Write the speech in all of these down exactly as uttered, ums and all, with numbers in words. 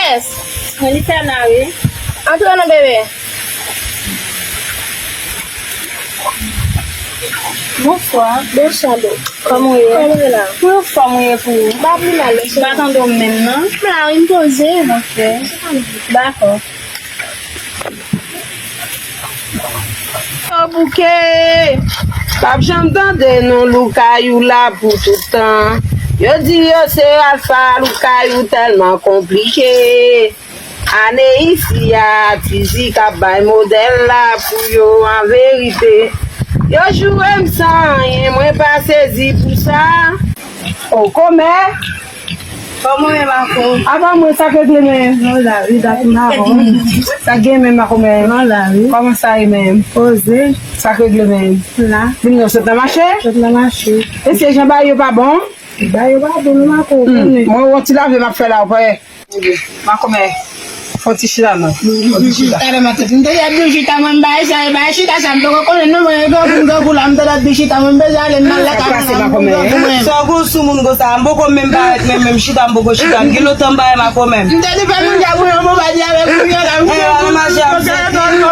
Yes, mwen li fè la wi. Antre non bebe. Bonswa. Bonswa boo. Kòman w ye? Kòman w ye la? Mwen anfòm, ou ye pou ou? M pa pi mal non. M pa tande w menm non. M la wi, m poze. Ok. Dakò. Yo bouke. P ap janm tande non Loukayou la pou tout tan. Yo di yo se alfa, Loukayou tèlman konplike. Ane isi a, Tizi k ap bay modèl la pou yo an verite. Yo joure m san anyen, mwen pa sezi pou sa. O, kòmè! Kòman w ye, Mako? Apa mwen, sa k regle menm? Mwen la wi, dat m la wi. Sa k gen menm, Mako menm? Mwen la wi. Kòman sa ye menm? Poze. Sa k regle menm? La. Vin nou sot nan mache? Sot nan mache. Mesye, jan bagay yo pa bon? Bagay yo pa bon, non, Mako, ou konnen. Mwen, yon ti lave m ap fè la, ou pa wè? Makomè, fè yon ti chita non. Fè yon ti chita. Talè matant, m te di ap di w chita, mwen m bay sa, e bay chita sa, m poko konnen non, mwen, e granmoun, granmoun la, m tande ap di chita, mwen m bezwen ale, m al lakay mwen la, m pou granmoun mwen. Sa w gwo sou moun konsa, m poko menm parèt menm, menm chita, m poko chita, m gen lontan m pa wè Makomè. M te di fè moun djab mwen yon bon pati avèk moun yo la, m gen yon bon pati avèk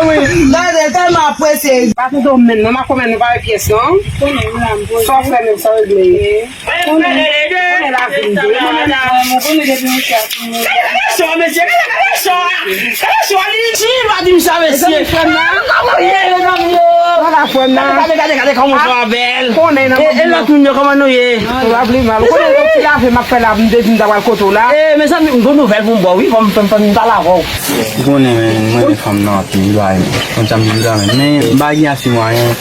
mwen. Gade, tèlman apresye. Pa tande w menm non, Makomè, nou pa wè pyès non. Sa w fè menm, sa w regle. Konnen, konnen lavi m vre, konnen lavi m, konnen depi yon chè a sou mwen. Gade cho a, mesye, gade, gade cho a. Gade cho a, li di, li pa di m sa, mesye. Mezanmi, frè m nan. Kòman w ye, mezanmi yo? Kòman frè m nan? Gade, gade, gade, gade kòman cho a bèl. Konnen nan. E, e lòt moun yo, kòman nou ye? Nou pa pli mal. Ou konnen yon ti lave m ap fè la, m te di m ta pral kote w la. E, mezanmi, m gon nouvèl pou m ba w, wi, fò m, fò m, fò m pale avè w. Ou konnen, men, mwen renmen fanm nan anpil, wi, men. Konn sa m di w la, men. Men, bagay a si mwayen.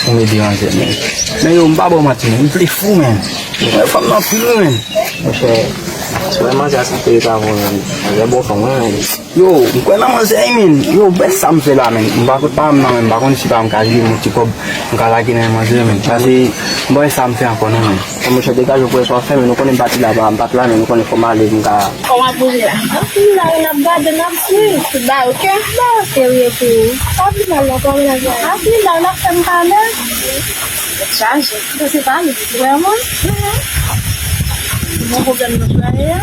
Ou mete anjè, men. Men yo, m pa ba w manti, men. M vle fou, men. Mwen fanm nan anpil, wi, men. Monchè, si w wè manzè a santi li pa bon, men. Manzè bon fanm, wi, men. Yo, m kwè nan manzè, wi, men. Yo, bès sa m fè la, men. M pa kot pa m nan, men. M pa konn si pa m ka jwenn yon ti kòb, m ka lage nan manzè, men. Pase, m pa wè sa m fè ankò, non, men. Monchè, degaje w, prè sa w fè, men. Nou konnen m pati la, m pati la, men. Nou konnen fò m ale, m ka Kòman pou li la? Anpil la, n ap gade, n ap swiv. Tout bagay oke? Tout bagay oke, wi, epi w pa pi mal non, kòman mennaj la? Anpil la, n ap fè m pale. Tèt chaje. Ou panse pale? Vrèman? Gon pwoblèm nan travay la?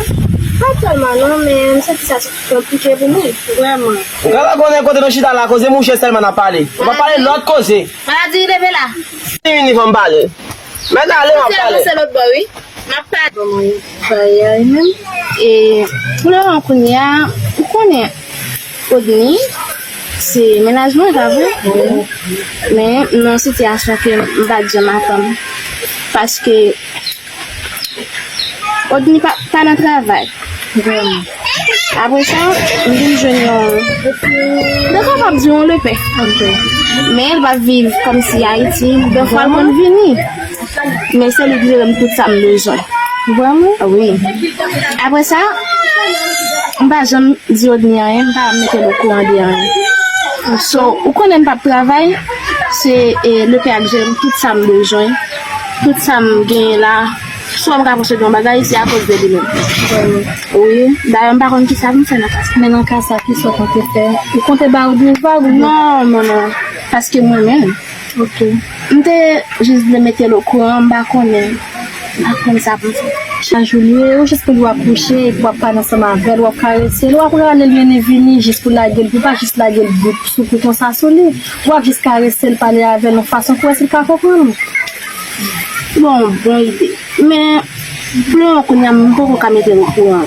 Pa tèlman non, men m santi sa se konplike pou mwen. Vrèman. Ou genlè konnen kote nou chita la, koze mouche sèlman n ap pale. Nou pa pale lòt koze. Maladi leve la. Li vini fò m pale. Mèt ale, m ap pale. Avanse lòt bò, wi. M ap pale. Kòman bagay menm? E, pou le moman kounye a, ou konnen, Odni, se mennaj mwen, pa vre? Wi. Men, m nan yon sitiyasyon ke m pa t janm atann. Paske, Odni pa, pa nan travay. Vrèman. Apre sa, m vin jwenn yon, m te kapab di yon lepè. Ok. Men l pa viv kòmsi Ayiti, dèfwa l konn vini. Men se li k jere m tout sa m bezwen. Vrèman? Wi. Apre sa, m pa janm di Odni anyen, m pa mete l okouran de anyen. So, ou konnen m p ap travay, se, e, lepè a k jere m tout sa m bezwen, tout sa m genyen la. Swa m ka posede yon bagay, se akoz de li menm. Wi. Dayè, m pa konn kisa pou m fè nan ka sa. Men nan ka sa, kisa w konte fè? Ou konte ba Odni vag oubyen? Non, non, non. Paske mwen menm, ok, m te jis vle mete l okouran, m pa konnen. M pa konn sa pou m fè. Chak jou li ye, ou jis pou li w ap kouche, epi w ap pale ansanm avè l, w ap karese l, w ap rale l vini vini, jis pou lage l, pou pa jis lage l bout sou kou konsa sou li. W ap jis karese l, pale avè l yon fason pou wè si l ka konprann ou. Bon, bon ide. Men, pou le moman kounye a, m poko ka mete l okouran.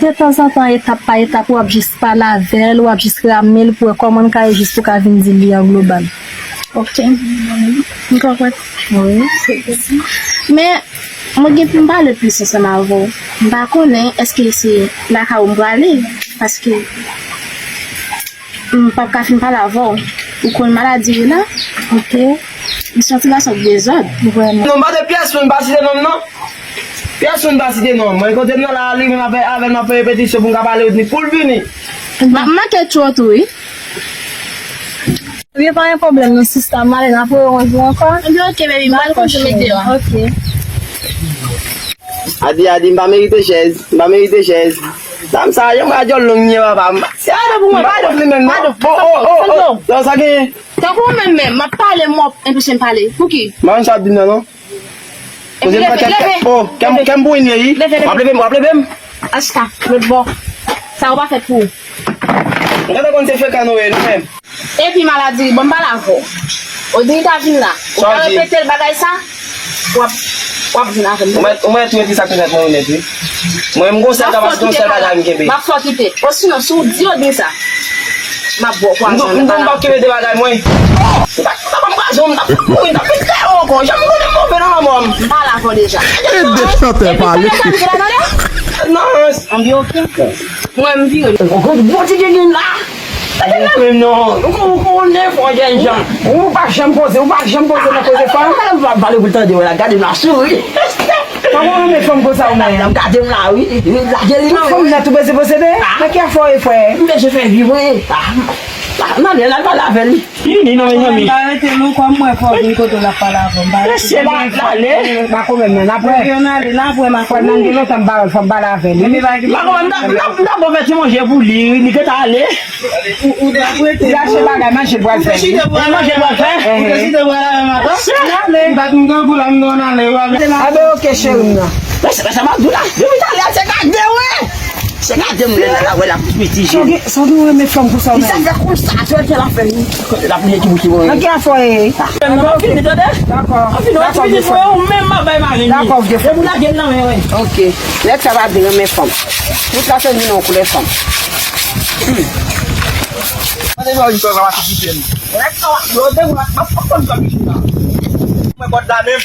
Detanzantan, etap pa etap, w ap jis pale avè l, w ap jis rame l pou wè kòman l ka ye jis pou w ka vin di l li an global. Ok. M konprann. Wi. Men, mwen gen pou m pale plis ansanm avè w. M pa konnen èske se lakay ou m prale, paske m p ap ka fin pale avè w. Ou konn maladi wi la? Ok. M se yon ti gason k dezòd. Vrèman. Non, m pa de pyès moun, m pa site non m non. Pyès moun pa site non m. Mwen kote m nan la, li menm avè, avè m ap fè repetisyon pou m ka pale Odni pou l vini. M ap manke tchou tou wi. Ebyen, pa gen pwoblèm non, sista, m ale, n ap wè yon jou ankò. Ebyen, ok, baby, m al kontinye mete yo. Ok. Adi, Adi, m pa merite chèz, m pa merite chèz. Dam sa, jan mwen a dyòl long li ye, papa. Se Adi pou mwen, pa Adi pou li menm, non. Oh, oh, oh, oh. Non, sa genyen. Tankou ou menm menm, m ap pale, m ap anpeche m pale. Pouki? M pa konn sa w ap di m nan, non. Koze m pa tèt. Oh, kè m, kè m bouyi ye, wi. W ap leve m, w ap leve m. Achta, lòt bò. Sa yo pa fèt pou ou. Mwen gentan konn se frekan nou ye, nou menm. Epi maladi, bon, m pale avè w. Odri ta vin la. Ou ta repete l bagay sa, w ap, w ap vin avè m. Ou mèt, ou mèt tou epi sa k te fèt mwen, ou mèt, wi. Mwen, m gon sèl kapas, gon sèl bagay m kenbe. M ap fè w kite. Osinon, si w di Odri sa, m ap ba w pwazon. M tou, m tou, m p ap kenbe de bagay mwen. Ou pa, ou pa ban m pwazon, m t ap fè mouri, m t ap fè tèò ankò. Janm konnen m move nan lanmò m. M pale avè w deja. E de chantè pale. Non. Anbyen oke. Mwen, m vire. Gwo ti gengin la. Gade la menm non. Ou, ou, ou konnen fò jènjan. Ou pa janm poze, ou pa janm poze nan koze fanm. Gade m ap pale pou l tande w la, gade m ap souri. Kòman w renmen fanm konsa ou menm? Gade m la wi. Lage li non. Fanm nan tou bezwen posede? Nan ki afè w ye frè? M bezwen fè vi mwen. Nan lè l al pale avè li. Vini non mezanmi. M pa rete non, kòm mwen fò vin kote w l ap pale avè m. Mesye la, l ale. M pa konn menm nan apre. Yo n ale nan apre m a fò nan gen lontan m pa wè l, fò m pale avè li. M pa konn, m ta, m ta, m ta bon fè ti manje pou li, li gentan ale. Ou, ou, ou t ap rete. Ou rache bagay, manje l pral fè. Ou te chita pou al, manje l pral fè. Ou te chita pou al avè m ankò. M pa t, m grangou la, m gen w nan lè, w ap. Abe oke cheri m nan. Mesye, mesye, m ap di w la, depi talè a se gade wi. Se gade m lè la, wè l ap piti je. Sa w gen, sa w gen w renmen fanm konsa w menm? Li sa fè konsa, se l fè l ap fè l. L ap mete ki bouki mwen. Nan ki afè w ye? M ap fini, tande? Dakò. M ap fini, w ap fini, frè, ou menm m ap bay mari m. Dakò, vye frè. Depi w lage l nan men, wi. Oke. Nèg sa pa vle renmen fanm. Tout la se vin yon koulè fanm. Mwen te wè yon kòb ap kite m. Mwen kòb la menm.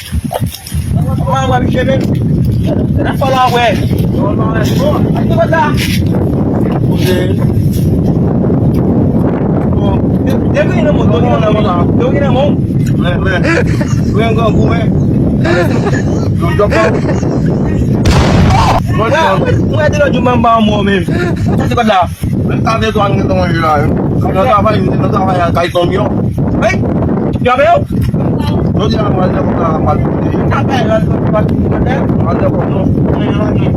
Mwen wè misye menm. Nan fò la wè. Bon, bon, bon. Depi nan mwen, depi nan mwen. Depi nan mwen. Mwen, mwen. Mwen, mwen. Mwen, mwen. Mwen, mwen, te lòt jou, mwen ba yon mò menm. Sa se kòd la. Men sa de twa nou gentan manje la, wi. Nan travay, m te nan travay a kay Tonyon. Wi. Yo ave yo? Jodi a, m al nan kòb la, m al pote. Travay la, m al nan kòb non. Mwen la, non.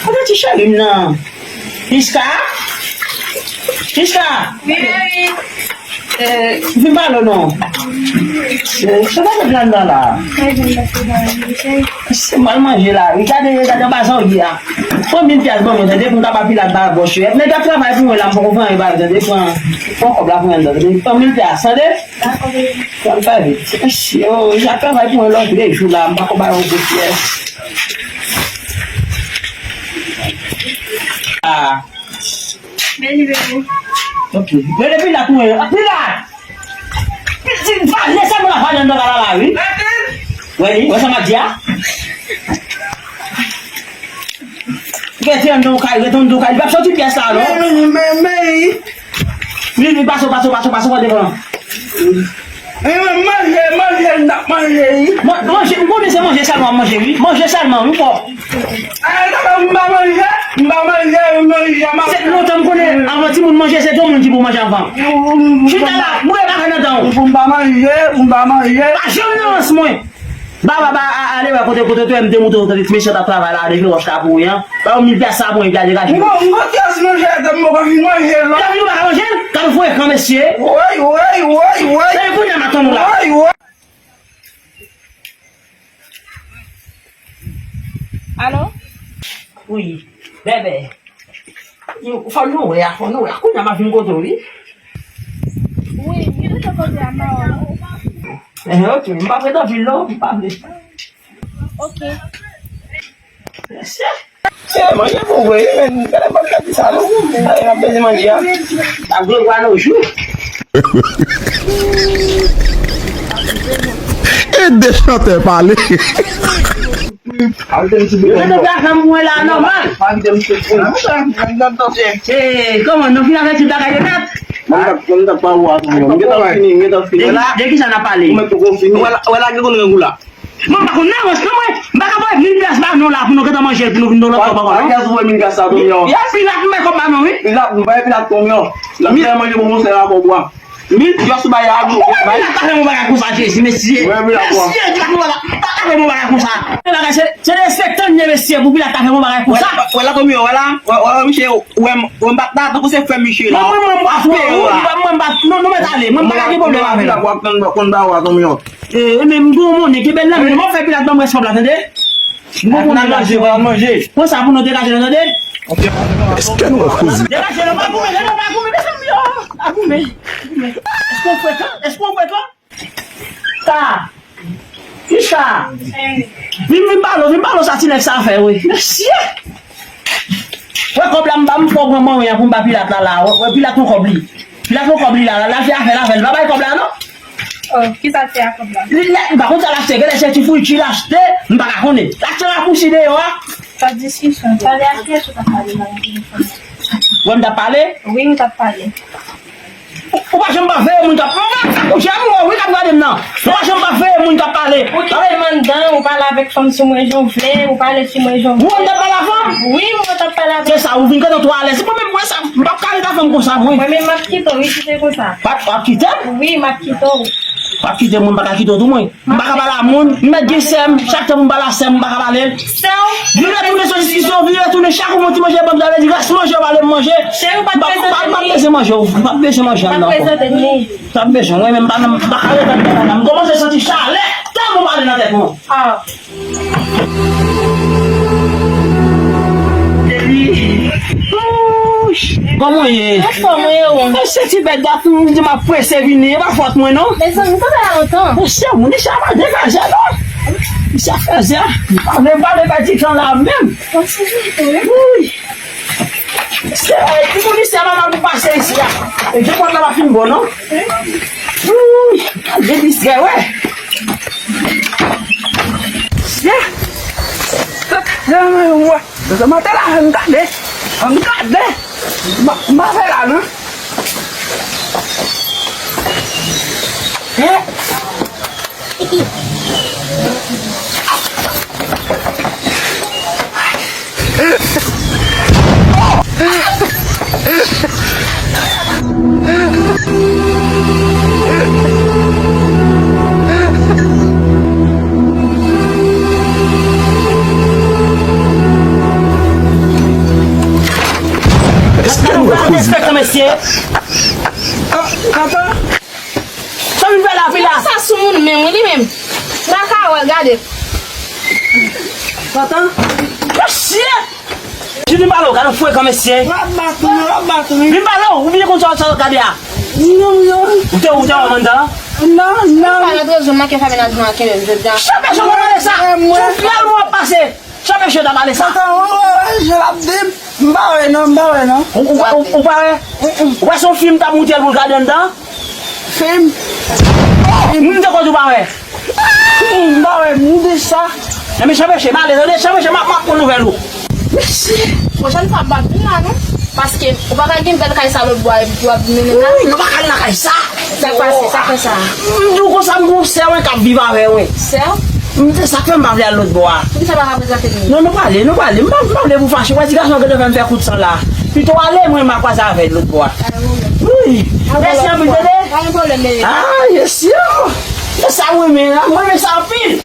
Kote ti cheri m nan? Iska? Iska? Wi, wi. Eh, vin pale w non. Eh, sa pa fèt la anndan la? Se mal manje la wi. Gade, gade anba sa w ye a. Pran mil pyas ban mwen tande pou m ka ba Pilat ba bòs yo. Nèg ap travay pou mwen la, m poko fè anyen ba yo tande. Pran, pran kòb la pou mwen tande. Pran mil pyas tande. Pran fè vit. Mesye, oh, y ap travay pou mwen lòt de jou la, m pako ba yo gwo pyès. Ah. Beni, beni. Ok. Rele Pilat mwen. Pilat! Pitit, pale sèlman la, pale anndan la, la, wi. Wè li, wè sa m ap di a? Rete anndan w kay, rete anndan w kay. Li p ap soti pyès la, non. Men, men, men, men. Vini, vini, pase, pase, pase, pase, pran devan. Eh, manje, manje, n ap manje, wi. Man-, manje, m konnen se manje sèlman w ap manje, wi. Manje sèlman, wi, pòp. Ah, sa fè m pa manje, m pa manje, manje, m ap. Se lontan m konnen, anvan timoun manje, se granmoun ki pou manje anvan. Chita la, boure bagay nan dan w. Pou m pa manje, pou m pa manje. Pa janm nan rans mwen. Ba, ba, ba, a, ale wè kote, kote, kote, m te montre w, kote ti mesye t ap travay la, de gwo wòch la pou wi an. Ba yo mil pyas sa pou mwen, epi al degaje. M gon, m gon ti as manje, m poko fin manje l non. Gade nou pa ka manje l, gade frekan mesye. Woy, woy, woy, woy. Se kounye a m ap tann ou la. Woy, woy. Alo? Wi, bèbè. Fò nou wè a, fò nou wè a. Kounye a m ap vin kote w wi. Wi, m rete kote a, m pa wè w. Eh, ok, m pa prete anpil non, m pa vle. Ok. Mesye. Se manje pou vre, men gade m ap gade sa non. Gade m ap beze manje a. Ap gwo gwa nan jou. E de chantè pale. Al te m ti bebe. Yo te pran fè m mwen la nòmal. Pa kite m sou pou. Eh, kòman nou fin avèti bagay yo nèt? Mwen t ap, mwen t ap pa ou a tou, mwen. Mwen gentan fini, mwen gentan fini. De, de ki sa n ap pale? Mwen poko fini. Wè la, wè la, gen konn rangou la. Mwen pa konn nan rans non mwen. M pa ka voye mil pyas ba nou la pou nou gentan manje, pou nou vin nan lòt kòb ankò non. Pyas voye mil pyas sa tou, mwen. Pilat, mwen kòb ba nou, wi. Pilat, mwen voye Pilat tou, mwen. L ap fè manje pou mwen, se la kòb ou a. Mil pyas ou bay a nou. Ou wè Pilat ta fè yon bagay konsa, Jezi, mesye. Mesye, Pilat ta fè yon bagay, ta fè yon bagay konsa. Yon bagay, se, se derespektan li ye, mesye, pou Pilat ta fè yon bagay konsa. Wè la, wè la, kòm yo, wè la, wè, wè, misye, wè m, wè m pa ta, tankou se frè misye la. Mwen, mwen, mwen, mwen, mwen, mwen, mwen, mwen, non, nou mèt ale, mwen pa ka gen pwoblèm avè l. Pilat w ap tann, konn ba w a, kòm yo. E, e, men m gon monnen, kenbe l nan men nou, m ap fè Pilat ban m rès kòb la, tande? Bon, bon, al manje, al manje. Pran sa pou nou degaje nou, tande? Èske nou an koze? Degaje nou, pa goumen, pa goumen, mezanmi, oh, pa goumen, pa goumen. Èske w frekan? Èske w frekan? Sa. Ki sa? Vin, vin pale, vin pale sa ti nèg sa fè, wi. Mesye! Wè kòb la m ba m fò pran manyen an pou m ba Pilat la, la. Wè, wè Pilat pran kòb li. Pilat pran kòb li la, la, l al fè afè l avè l. L pa bay kòb la, non? Oh, kisa l fè ak kòb la? Li, li, m pa konn sa l achte, genlè se ti friti l achte, m pa ka konnen. L achte rapousi deyò a. Pa diskisyon, pale ak kiyès ou t ap pale la nan telefòn nan? Wè m t ap pale? Wi, m t ap pale. Ou pa janm pa veye moun k ap, m ap fè kouche a, m wè wi k ap gade m nan. Ou pa janm pa veye moun k ap pale. Ou kite m anndan, ou pale avèk fanm sou mwen jan w vle, ou pale sou mwen jan w vle. Ou wè m t ap pale a fanm? Wi, m wè w t ap pale avèk. Se sa, ou vin kantan twò alèz. Se mwen menm m wè sa, m p ap ka ret a fanm konsa, mwen. Mwen menm m ap kite w, wi, kite konsa. W ap, w ap kite m? Wi, m ap kite w. W ap kite m, mwen m pa ka kite w tou, mwen. M pa ka pale a moun, m mèt gen sè m, chak tan pou m pale a sè m, m pa ka pale l. Sè w? Vin retounen sou diskisyon, vin retounen chak ou monte manje, ban m di res manje, w pale m manje. Cheri, w pa t prezante m li. M p ap bezwen manje, w p ap bezwen manje anndan ankò. W pa t prezante m li. M p ap bezwen, mwen menm, m pa nan, m pa ka ret anndan la. M kòmanse santi chalè, tèlman pale nan tèt mwen. Ah. Baby. Ouch. Kòman w ye? Anfòm, mwen ye ou. Mesye ti bèt dat, m di m ap prese vini, e pa fòt mwen non. Mezanmi, sa fè lontan. Mesye, moun sa pa degaje non. Sa fè zè. Pa vle, pa vle pèdi tan la menm. Wi. Se, e, ti moun isi a pa mal pou pase isi a. E, je pòt la pa fin bon non. Wi. Gade distrè, wè. Mesye. Sa ka fè mwen wè. Mwen te la, ann gade. Ann gade. M pa, m pa fè la, non. Eh. Èske nou repoze? Sa vin fè la, fi la. Sa sou moun menm, wi, li menm. N a ka wè, gade. Tonton. Mesye! Jimmy Malo, gade frekan, mesye. W ap bat ou, w ap bat ou. Jimmy Malo, ou byen konn sa w ap gade a? Non, non. Ou te, ou te wè m anndan? Non, non. Sa nan trezon manke fè mennaj mwen ak li menm jodi a. Chapè, chapè, gade sa. Tout fyèl mwen ap pase. Chapè, chapè, ta pale sa. Tonton, wè, wè, wè, je l ap di m. M pa wè non, m pa wè non. Ou, ou, ou, ou pa wè? Ou wè se yon fim t ap moute l pou l gade anndan? Fim? Moun te kote ou pa wè? M pa wè, m di sa. Enben, chanpeche, m ale, tande, chanpeche, m ap, m ap pran nouvèl ou. Mesye! Pwochèn fwa, m p ap vin la, non. Paske, ou pa ka gen bèl kay sa lòt bò a, epi w ap vin mennen la. Wi, nou pa ka al nan kay sa. Sa k pase, sa k fè sa? M di w konsa, m gen yon sè mwen k ap viv avè mwen. Sè w? M di sa k fè m pa vle al lòt bò a. Poukisa w pa ka prezante m li? Non, nou prale, nou prale. M pa, m pa vle pou fache. Ou wè ti gason an gentan fè m fè kout san la. Pito w ale, mwen, m a kwaze avè l lòt bò a. Wi. Mèsi anpil, tande. Pa gen pwoblèm, men. Ah, yes, yo. Se sa mwen renmen la. Mwen renmen sa anpil.